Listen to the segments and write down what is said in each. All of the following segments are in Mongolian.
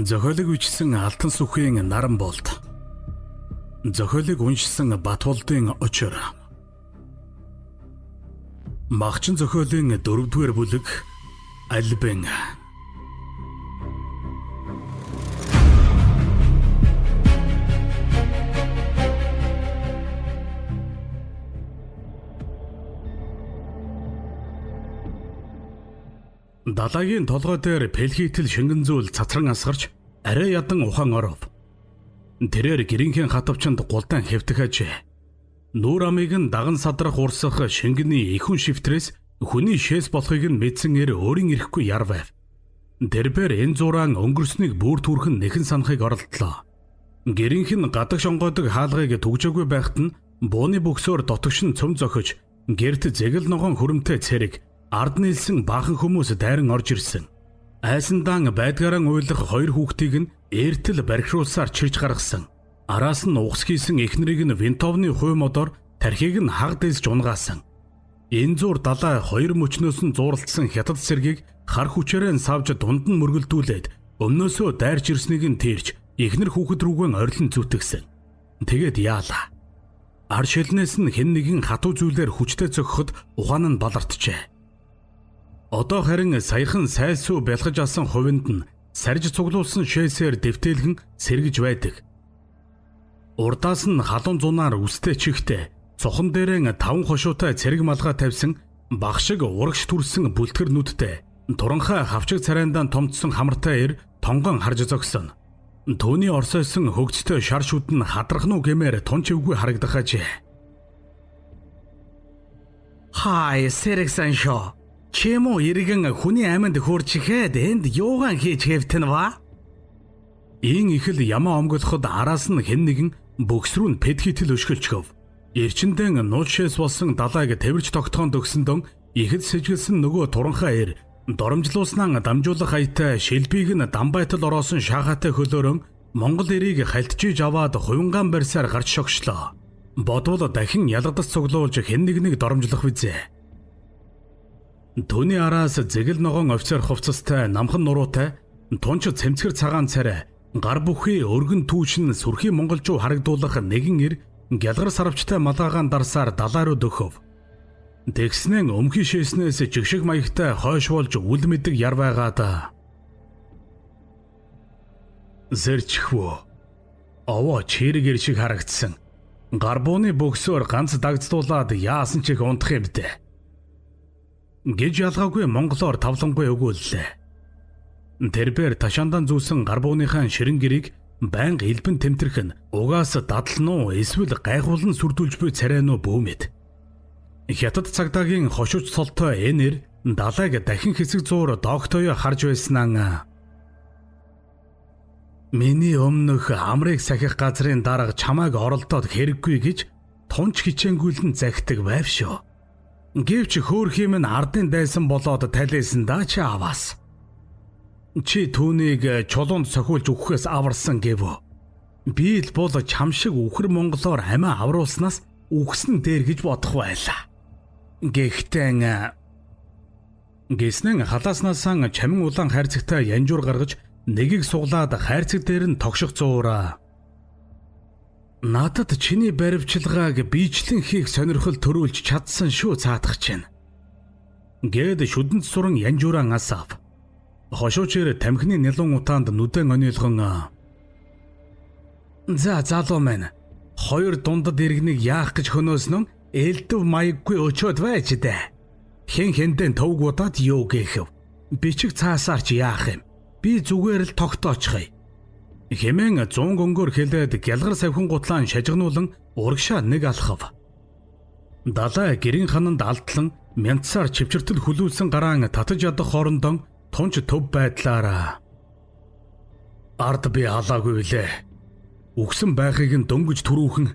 Зохиолыг бичсэн Алтан сүхийн Наран болд. Зохиолыг уншсан Батболдын Очор. Магчин зохиолын 4-р бүлэг Альбен. Далайгийн толгой дээр пелхитэл шингэн зүйл цацран асгарч арай ядан ухаан оров. Тэрээр гэрийнхээ хатавчанд гулдаан хэвтэх ажээ. Нүүр амыг нь даган садрах урсах шингэний ихүн шифтрээс хүний шээс болохыг нь мэдсэн эр өөрийн ирэхгүй яр байв. Тэрбээр энэ зураан өнгөрснийг бүр түрхэн нэхэн санахыг оролдлоо. Гэрийнх нь гадагш онгойдог хаалгыг түгжээгүй байхад нь бууны бөгсөөр дотогш нь цөм зохиж гэрт зэгэл ногоон хөрөмтэй цэрэг ард нийлсэн баахан хүмүүс дайран орж ирсэн. Айсандаан байдгаараа уйлах хоёр хүүхдийг нь эртэл бархируулсаар чирж гаргасан. Араас нь угс хийсэн эхнэрийг нь винтовны хувь модоор тархийг нь хаг дээсж унгаасан. Энэ зур далай хоёр мөчнөөс нь зууралдсан хятад сэргийг хар хүчээрээ савж дунд нь мөргөлдүүлээд өмнөөсөө дайрч ирснийг нь тэрч эхнэр хүүхэд рүүгэн орилон зүтгэсэн. Тэгээд яалаа. Ар шилнээс нь хэн нэгэн хатуу зүйлээр хүчтэй цохиход ухаан нь балартжээ. Одоо харин саяхан сайлсуу бялхаж алсан хувинд нь сарж цуглуулсан шээсээр дэвтээлгэн сэргэж байдаг. Урдаас нь халуун зунаар үстэй чихтэй цохон дээрэн таван хошуутай цэрэг малгай тавьсан баг шиг урагш төрсөн бүлтгэр нүдтэй туранхай хавчиг царайндаан томдсон хамартай эр тонгон харж зогсон. Түүний орсойсон хөгцтэй шар шүд нь хадрах нь гэмээр тун чивгүй харагдах ажээ. Хай, сэрэгсэн шо. Чимо иргэн хүний аминд хөөрч ихэд энд юугаан хийж хэвтэн ва? Ийн их л ямаа омголоход араас нь хэн нэгэн бөгс рүү нь пэдхитэл өшгөлчгөв. Эрчэндэн нуулшээс болсон далайг тэрвэрч тогтоон дөгсөндөн ихэд сэжгэлсэн нөгөө туранхай эр доромжлууснаа дамжуулах аятай шилбийг нь дамбайтал ороосон шахаатай хөлөөрөн Монгол эрийг хальтжиж аваад хувингаан барьсаар гарч шогшлоо. Бодвол дахин ялгадас цуглуулж хэн нэгнийг доромжлох визээ. Түүний араас зэгэл ногоон офицер хувцастай намхан нуруутай тунч цэмцгэр цагаан царай гар бүхий өргөн түүшин сүрхий монголжуу харагдуулах нэгэн эр гялгар сарвчтай малгайгаан дарсаар далаа руу дөхөв. Тэгснэн өмхий шээснээс жигшиг маягтай хойш болж үл мэдэг яр байгаад зэрчхвөө. Овоо чирэг эр шиг харагдсан. Гар бууны бөгсөөр ганц дагцдуулаад яасан ч их унтах юм дээ гэж ялгаагүй монголоор тавлангүй өгүүллээ. Тэрбээр ташаандан зүүсэн гар бууныхаа ширэн гэрийг байнга элбэн тэмтэрх нь угаас дадлан уу эсвэл гайхуулан сүрдүүлж буй царай нуу бөөмэд. Хятад цагдаагийн хошууч цолтой энэр далайг дахин хэсэг зуур доогтойо харж байснаа миний өмнөх амрыг сахих газрын дарга чамайг оролдоод хэрэггүй гэж тунч хичээнгүйлэн захидаг байв шүү. Гэвч хөөх юм нь ардын дайсан болоод талисэн да чи аваас. Чи түүнийг чулуунд сохиулж өгөхөөс аварсан гэв. Би л бол чам шиг үхэр монголоор амиа авруулснаас үхсэн дээр гэж бодох байлаа. Гэхдээ гиснэн халааснасаа чамин улаан хайрцагтай янжуур гаргаж нэгийг суглаад хайрцаг дээр нь тогших зуураа. Надад чиний баривчилгааг биечлэн хийх сонирхол төрүүлж чадсан шүү цаадах чинь. Гээд шүдэнд суран янжууран асаав. Хошуучээр тамхины нялуун утаанд нүдэн ониолгон За залуу минь хоёр дундад иргэнийг яах гэж хөнөөснөн элдв маяггүй өчөөд байж дээ. Хэн хэндэн төвг удаад юу гээхэв. Бичиг цаасаар ч яах юм. Би зүгээр л тогтоочихъя. Хэмээн 100 гөнгөөр хэлээд гялгар савхин гутлаан шажигнуулан урагшаа нэг алхав. Далай гэрийн хананд алдлан мянцсаар чивчэртэл хүлүүлсэн гараан татаж ядах хоорондоо тунч төв байдлаараа ард би алаагүй билээ. Үгсэн байхыг нь дөнгөж түрүүхэн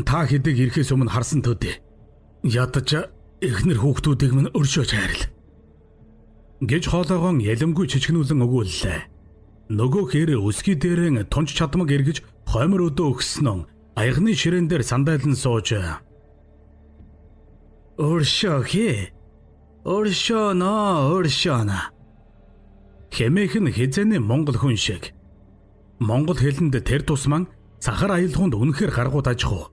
та хэдийг ирэхээс өмнө харсан төдий. Ядаж эхнэр хүүхдүүдийг минь өршөөж хайрл. Гэж хоолойгоон ялимгүй чичгнүүлэн өгүүллээ. Нөгөө хэр өсгий дээрэн тунч чадмаг эргэж хоймор өдөө өгснөн аягны ширээн дээр сандайлан сууж өршөө хээ өршөөнө өршөөнө хэмээх нь хизээний монгол хүн шиг. Монгол хэлэнд тэр тусман цахар аялгуунд үнэхээр гаргууд аж ахуй.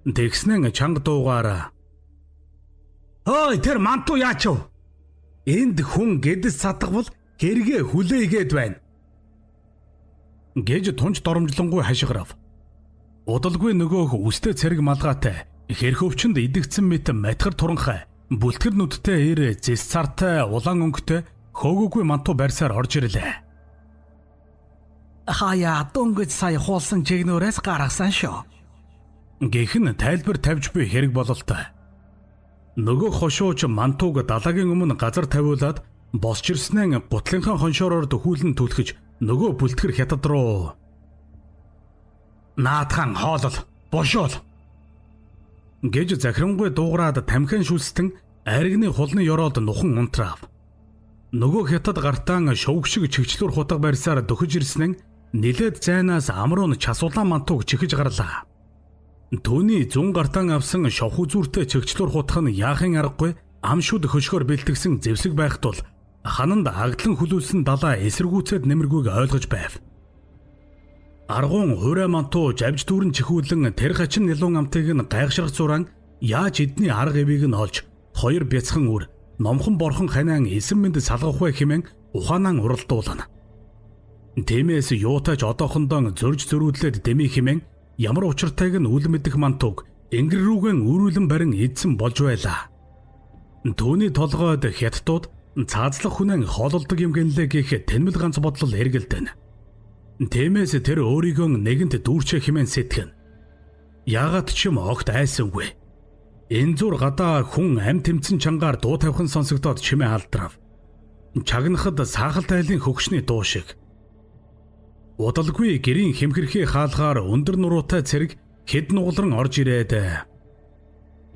Тэгснэн чанга дуугаар "Ой, тэр манту яач вэ? Энд хүн гэдэс садгавал хэрэгээ хүлээгээд байна" гэж тунч доромжлонгүй хашгирав. Удалгүй нөгөөх үстэй цэрэг малгайтай хэрхөвчөнд идэгцэн мэт матхар туранхай бүлтгэр нүдтэй эр зэс цартай улаан өнгөтэй хөөгөөгүй манту барьсаар орж ирлээ. Хаяа дөнгөж сая хуулсан жигнүүрээс гаргасан шүү. Гэх нь тайлбар тавьж буй хэрэг бололтой. Нөгөө хошууч мантууг далаагийн өмнө газар тавиулаад босч ирснээ гутлынхаа хоншоороор дөхүүлэн түлхэж нөгөө бүлтгэр хятад руу "Наадхан хоолол бошуул" гэж захирамгүй дуугараад тамхин шүлстэн айргны хулны ёроолд нухан унтраав. Нөгөө хятад гартаан шовг шиг чигчлүүр хутга барьсаар дөхөж ирсэн нь нилээд зайнаас амруу нь часулаан мантууг чихэж гарлаа. Түүний зүүн гартаан авсан шовх үзүүртэй чигчлүүр хутга нь яахын аргагүй ам шүд хөшгөөр бэлтгэсэн зэвсэг байх тул хананд агдлан хөлүүлсэн далаа эсэргүүцээд нэмэргүйг ойлгож байв. Аргуун хуурай мантуу жавж дүүрэн чихүүлэн тэр хачин нэлүүн амтыг нь гайхшрах зурaan яаж эдний арга эвийг нь олж хоёр бяцхан үр номхон борхон ханиан эсэн мэнд салгах вэ хэмээн ухаанаа уралдуулна. Тиймээс юутайч одоохондоо зөрж зөрүүдлээд дэмий хэмээн ямар учиртайг нь үл мэдэх мантууг энгэр рүүгэн өрүүлэн барин эдсэн болж байлаа. Түүний толгойд хятадууд цаазлах хүнэн хоололдог юм гэнлээ гэх тэнмэл ганц бодлол эргэлдэнэ. Тиймээс тэр өөрийгөө нэгэнт дүүрчээ хэмээн сэтгэн. Яагаад ч юм огт айсангүй. Энэ зур гадаа хүн ам тэмцэн чангаар дуу тавихан сонсогдоод чимээ алдрав. Чагнахад саахал тайлын хөгшний дуу шиг. Удалгүй гэрийн хэмхэрхий хаалгаар өндөр нуруутай цэрэг хэд нугалран орж ирээд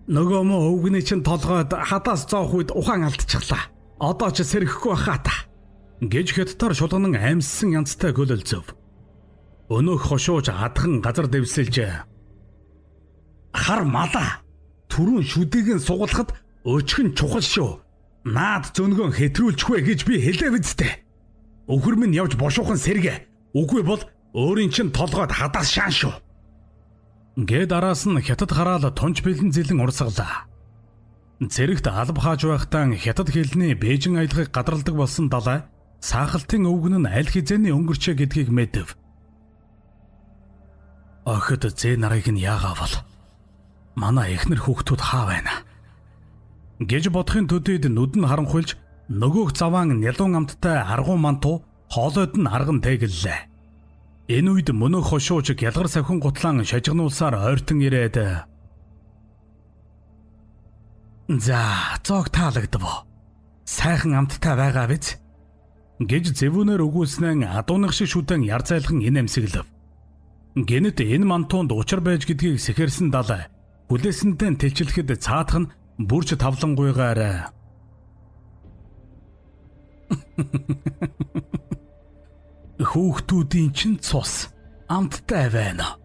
"Нөгөө мө өвгөний чинь толгойд хадаас зоох үед ухаан алдчихлаа. Одоо ч сэргэхгүй баха та" гэж хятадаар шулганан аимссан янзтай көлөлзөв. Өнөөх хошууж адхан газар дэвсэлж "Хар малаа, түрүүн шүдийг нь сугалахад өчгөн чухал шүү. Наад зөнгөн хэтрүүлчихвэ гэж би хэлээ бидтэй. Өхөр минь явж бошуухан сэргэ. Үгүй бол өөрийн чинь толгойд хадаас шаан шүү" Гээд араас нь хятад хараал тунч бэлэн зэлэн урсгалаа. Цэрэгт алба хааж байхдаа хятад хэлний Бээжин аялгыг гадралдаг болсон далай саахалтын өвгөн нь аль хэзээний өнгөрчээ гэдгийг мэдэв. Охид зээ нарыг нь яагаавал манай эхнэр хүүхдүүд хаа байна гэж бодохын төдийд нүд нь харанхуйлж нөгөөх заваан нялуун амттай аргу мантуу хоолойд нь арган тэгэллээ. Энэ үед мөнөөх хошууч гялгар савхин гутлаан шажигнуулсаар ойртон ирээд "За, зоог таалагдав. Сайхан амттай байгаа биз?" гэж зэвүүнээр өгүүлснэн адууных шиг шүдэн яр зайлхан инээмсэглэв. Гэнэт энэ мантуунд учир байж гэдгийг сэхэрсэн далай хүлээсэндээ тэлчлэхэд цаадах нь бүрч тавлангуйгаар "Хүүхдүүдийн чинь цус амттай байна.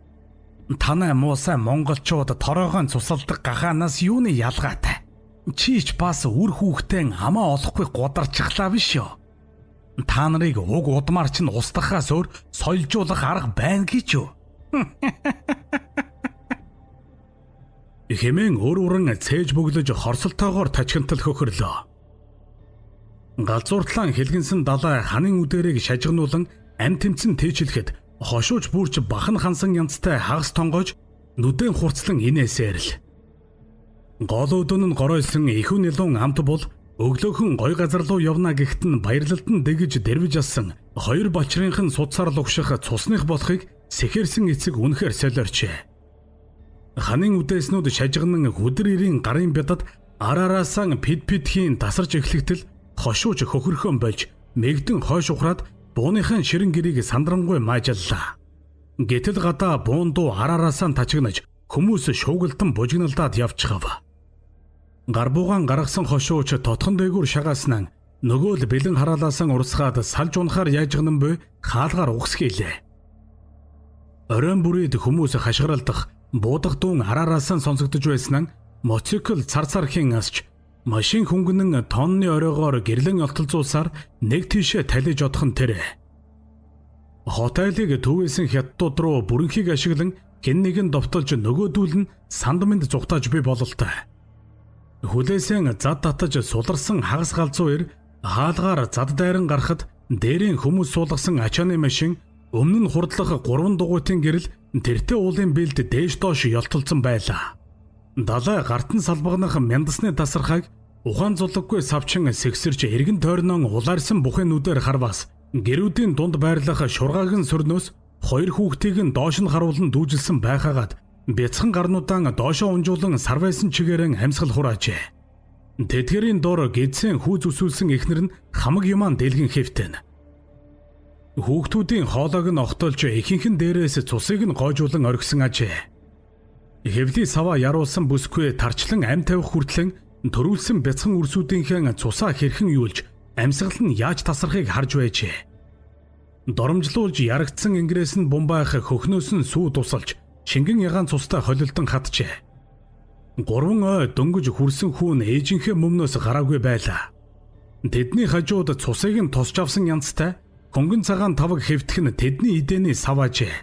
Танай муусай монголчууд торойгон цусалдаг гахаанаас юуны ялгаатай? Чи ч бас үр хүүхдээ амаа олохгүй гударчихлаа биш юу? Та нарыг уг удмаар чинь устгахаас өөр соёлжуулах арга байна гэж юу?" Хэмээн өөр уран цээж бөглөж хорсолтойгоор тачигнтал хөхөрлөө. Галзууртлан хэлгэнсэн далай ханын үдээрийг шажигнуулан ам тэмцэн тээчлэхэд хошууж бүрч бахан хансан янзтай хагас тонгойж нүдэн хурцлан инээсээр л. Гол өдөн нь горойсон ихүн нэлүүн амт бол өглөөхөн гой газар руу явна гэхэд нь баярлалд нь дэгэж дэрвэж асан хоёр балчрынх нь судсаар лугших цусных болохыг сэхэрсэн эцэг үнэхээр солиорчээ. Ханын үдээснүүд шажигнан хүдэр ирийн гарын бядад араараасаа пид пидхийн тасарч эхлэхтэл хошууж хөхөрхөн болж мэгдэн хойш ухраад бууныхаа ширэн гэрийг сандрангуй маажаллаа. Гэтэл гадаа буун дуу араараасаа тачигнаж хүмүүс шуугилдан бужигналдаад явчихав. Гар буугаан гаргасан хошууч тотхон дээгүүр шагааснаа нөгөө л бэлэн хараалаасан урсгаад салж унахаар яажгнан буй хаалгаар угсхийлээ. Оройн бүрийд хүмүүс хашгиралдах буудах дуун араараасаа сонсогдож байсан нь мотоцикл цар цархийн асч машин хөнгөнөн тонны оройгоор гэрлэн олтолзуулсаар нэг тийшээ талиж одох нь тэр. Хот айлыг төвөөсөн хятадууд руу бүрэнхийг ашиглан хэн нэгэн довтолж нөгөөдүүл нь санд мэнд зугтааж буй бололтой. Хүлээсэн зад татаж суларсан хагас галзуу эр хаалгаар зад дайран гарахад дээрийн хүмүүс суулгасан ачааны машин өмнө нь хурдлах 3 дугуйтын гэрэл тэртээ уулын бэлд дээш доош ёлтолцсон байлаа. Далай гартан салбагнах мяндасны тасархайг ухаан зулггүй савчин сэгсэрч эргэн тойрнон улаарсан бүхэн нүдээр харвас гэрүүдийн дунд байрлах шургаагийн сөрнөөс хоёр хүүхдийг нь доош нь харуулан дүүжилсэн байхаагаад бяцхан гарнуудаан доошоо унжуулан сарвайсан чигээрэн амьсгал хураажээ. Тэдгэрийн дор гидсэн хүүз өсүүлсэн эхнэр нь хамаг юман дэлгэн хэвтэн. Хүүхдүүдийн хоолойг нь огтолж ихэнх нь дээрээс цусыг нь гоожуулан орхисон ажээ. Хэвлий саваа яруулсан бүсгүй тарчлан ам тавих хүртлэн төрүүлсэн бяцхан үрсүүдийнхээ цусаа хэрхэн юулж амьсгал нь яаж тасархыг харж байжээ. Доромжлуулж ярагдсан ингэрээс нь бумбайх хөхнөөс нь сүү тусалж шингэн ягаан цустай холилдон хатжээ. Гурван ой дөнгөж хүрсэн хүүн ээжийнхээ мөмнөөс гараагүй байлаа. Тэдний хажууд цусыг нь тосч авсан янзтай хөнгөн цагаан таваг хэвтэх нь тэдний идэний саваажээ.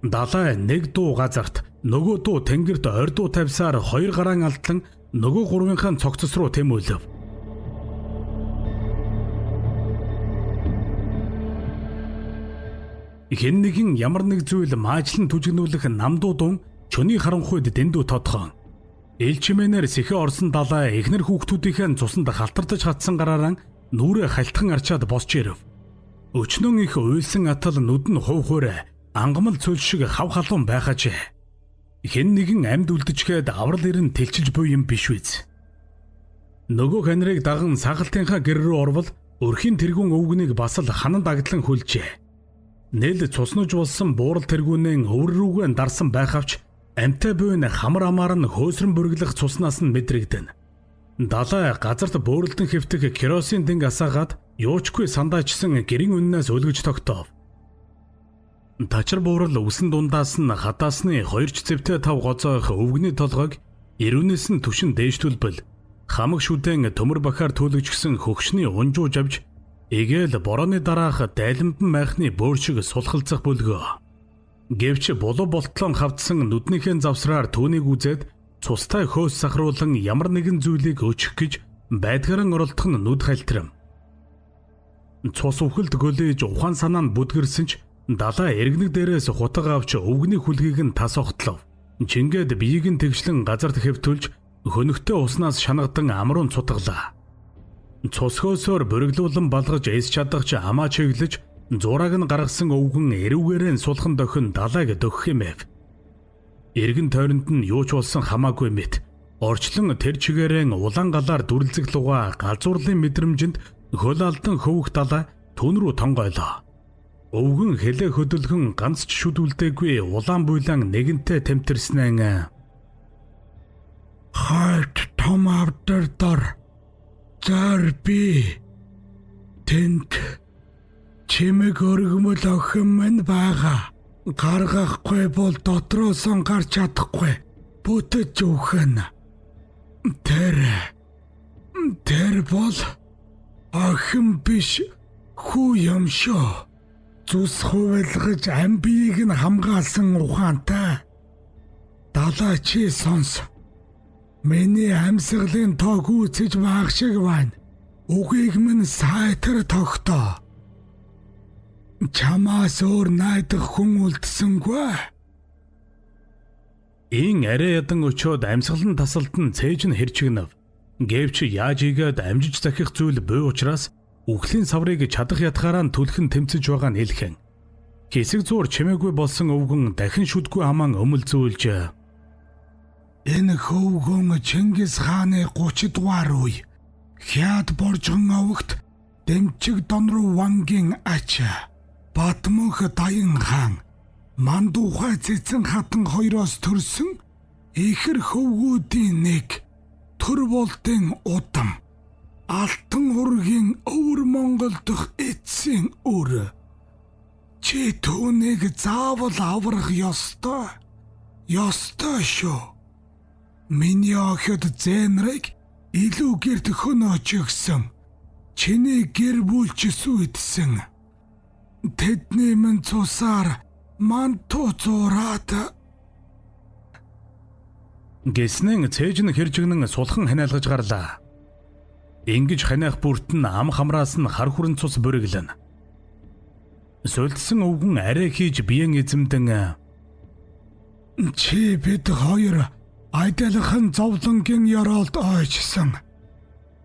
Далай нэг дуу газарт нөгөө дуу тэнгэрт ордуу тавьсаар хоёр гараан алдлан нөгөө гурвынхаа цогцос руу тэмүүлв. Хэн нэгэн ямар нэг зүйл маажлан түжигнүүлэх намдуу дун чөний харанхуйд дэндүү тодхон. Ил чимээнээр сэхэ орсон далай эхнэр хүүхдүүдийнхээ цусанд халтардаж хатсан гараараа нүрээ халтхан арчаад босч ирэв. Өчнөн их уйлсан атал нүд нь хувь хуурай ангамл цөл шиг хав халуун байхажээ. Хэн нэгэн амьд үлдэжгээд аврал ирэн тэлчилж буй юм биш биз. Нөгөө ханирыг даган сахалтынхаа гэр рүү орвол өрхийн тэргүүн өвгөнийг бас л ханан дагдлан хүлжээ. Нэл цуснаж болсон буурал тэргүүнээ өвөр рүүгээ дарсан байхавч амьтай буйн хамар амаар нь хөөсрөн бүрглэх цуснаас нь мэдрэгдэнэ. Далай газарт бөөрөлдөн хэвтэх керосин динг асаагаад юучгүй сандаачсан гэрийн үннээс өлгөж тогтоов. Тачир буурал үсэн дундаас нь хадаасны хоёрч зэвтэй тав гоцоох өвгөний толгойг эрүүнээс нь түшин дээш төлбөл хамаг шүдэн төмөр бахаар төлөгжсөн хөгшний унжууж авч эгээл борооны дараах дайланбан майхны бөөр шиг сулхалцах бүлгөө. Гэвч булуу болтлон хавдсан нүднийхээ завсраар түүнийг үзээд цустай хөөс сахруулан ямар нэгэн зүйлийг өчих гэж байдгаран оролдох нь нүд хальтрам. Цус үхэлд гөлөөж ухаан санаа нь бүдгэрсэн ч далай эргэнэг дээрээс хутга авч өвгний хүлгийг нь тас огтлов. Чингээд биеийг нь тэгшлэн газарт хэвтүүлж хөнөгтэй уснаас шанагдан амруун цутгалаа. Цусхөөсөөр бориглуулан балгаж эс чадах ч амаа чиглэж зурааг нь гаргасан өвгөн эрүүгээрээ сулхан дохин далайг дөхөх юмэв. Эргэн тойронд нь юу ч болсон хамаагүй мэт. Орчлон тэр чигээрэн улаан галаар дүрлзэх луга галзуурлын мэдрэмжинд хөл алдан хөвөх далай түн рүү тонгойлоо. Өвгөн хэлээ хөдөлгөн ганц ч шүд үлдээгүй улаан буйлан нэгэнтээ тэмтэрснэн хайт том авдар дор зар би тэнд чимэг өргөмөл охин минь байгаа. Гаргахгүй бол дотроосон гарч чадахгүй бүтэж үхэн. Тэр бол охин биш хүү юм шүү. Зүс хувилгаж ам биеийг нь хамгаалсан ухаантай. Далай чи сонс. Миний амьсгалын тоо гүйцэж байх шиг байна. Үгийг минь сайтар тогтоо. Чамаас өөр найдах хүн үлдсэнгүй. Ин арай ядан өчөөд амьсгалан тасалд нь цээж нь хэрчигнэв. Гэвч яаж ийгээд амжиж захих зүйл буй учраас үхлийн саврыг чадах ятгаараа нь түлхэн тэмцэж байгаа нь хэлхэн. Хэсэг зуур чимээгүй болсон өвгөн дахин шүдгүй амаан өмөлзүүлж Энэ хөвгөн Чингис хааны 30 дугаар үе Хяад боржгон овогт Дэмчиг донруу вангийн ач Батмөнх Даян хаан Мандуухай Цэцэн хатан хоёроос төрсөн ихэр хөвгүүдийн нэг төр болдын удам Алтан ургийн өвөр Монгол дахь эцсийн үр. Чи түүнийг заавал аврах ёстой. Ёстой шүү. Миний охид Зэнрэг илүү гэрт хөнөөж өгсөн. Чиний гэр бүл ч сүйдсэн. Тэдний минь цусаар манту зураад Гэснэн цээж нь хэржигнэн сулхан ханиалгаж гарлаа. Ингэж ханиах бүрт нь ам хамраас нь хар хүрэн цус бүрэглэн. Сулдсан өвгөн арай хийж биеэн эзэмдэн чи бид хоёр адилхан зовлонгийн ёроолд ойчсон.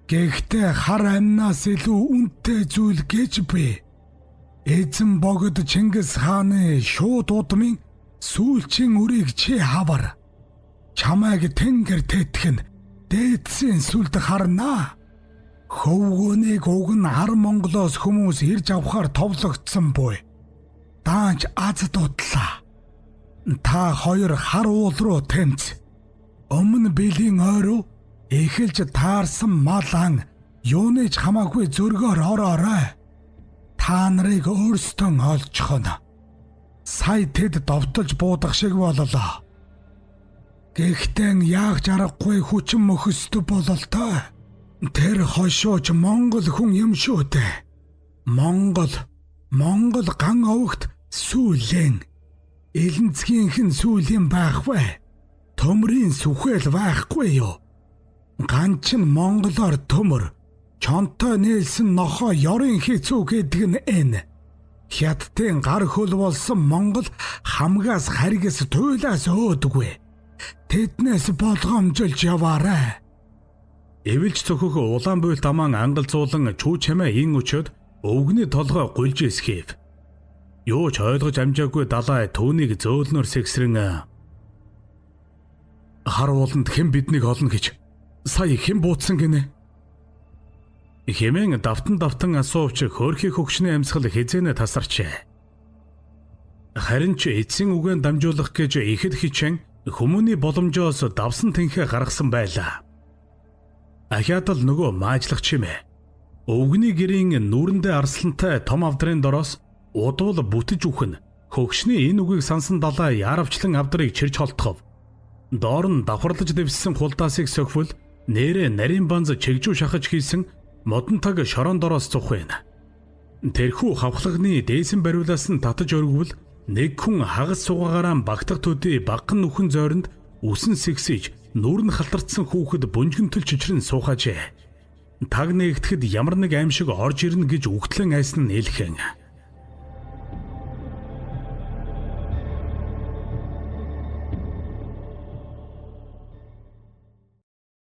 Гэхдээ хар амнаас илүү үнэтэй зүйл гэж би. Эзэн богд Чингис хааны шууд удмын сүүлчийн үрийг чи хавар. Чамайг тэнгэр тэтгэн дээдсийн сүлд харнаа. Хөвгөөнийг уг нь хар Монголоос хүмүүс ирж авахар товлогдсон буй. Даанч аз дутлаа. Та хоёр хар уул руу тэмц. Өмнө бэлгийн ойруу эхэлж таарсан мал ан юуны ч хамаагүй зөргөөр ороорой. Та нарыг өөрсдөө олчихно. Сая тэд довтолж буудах шиг боллоо. Гэхдээ яах жаргагүй хүчин мөхөстө бололтой. Тэр хошууч Монгол хүн юм шүү дээ. Монгол ган овогт сүүлэн. Элэнцгийнхэн сүүлийн байх вэ? Төмрийн сүхэл байхгүй юу? Ган чинь монголоор төмөр, чонтой нээлсэн нохоо ёрын хэцүү гэдэг нь энэ. Хятадын гар хөл болсон Монгол хамгаас харгас туйлаас өөдгүй. Тэднээс болгоомжилж яваарай. Эвэлж цөхөх улаан буйлт амаан ангалзуулан чүү чамаа ин өчөөд өвгний толгой гулж эсхийв. Юу ч ойлгож амжаагүй далай түүнийг зөөлнөр сэгсрэн хар ууланд хэн биднийг олно гэж сая хэн бууцсан гинэ? Хэмээн давтан давтан асуувч хөөрхий хөгшний амьсгал хизээнэ тасарчээ. Харин ч эцсийн үгээн дамжуулах гэж ихэд хичээн хүмүүний боломжоос давсан тэнхээ гаргасан байлаа. Ахиад л нөгөө маажлах чимээ. Өвгний гэрийн нүүрэндээ арслантай том авдрын дороос удвал бүтэж үхэн хөгшний энэ үгийг сансан далай яаравчлан авдрыг чирж холтгов. Доор нь давхарлаж дэвссэн хулдаасыг сөхвөл нэрээ нарийн банз чигжүү шахаж хийсэн модон таг шорон дороос цухвэн. Тэрхүү хавхлагны дээсэн бариулаас нь татаж өргөвөл нэг хүн хагас сугаагаараа багтах төдий багхан нүхэн зойронд үсэн сэгсэж нүүр нь халтарцсан хүүхэд бөнжгөнтөл чичрэн суухаажээ. Таг нэгтгэхэд ямар нэг аимшиг орж ирнэ гэж үгтлэн айсан нь хэлхэн.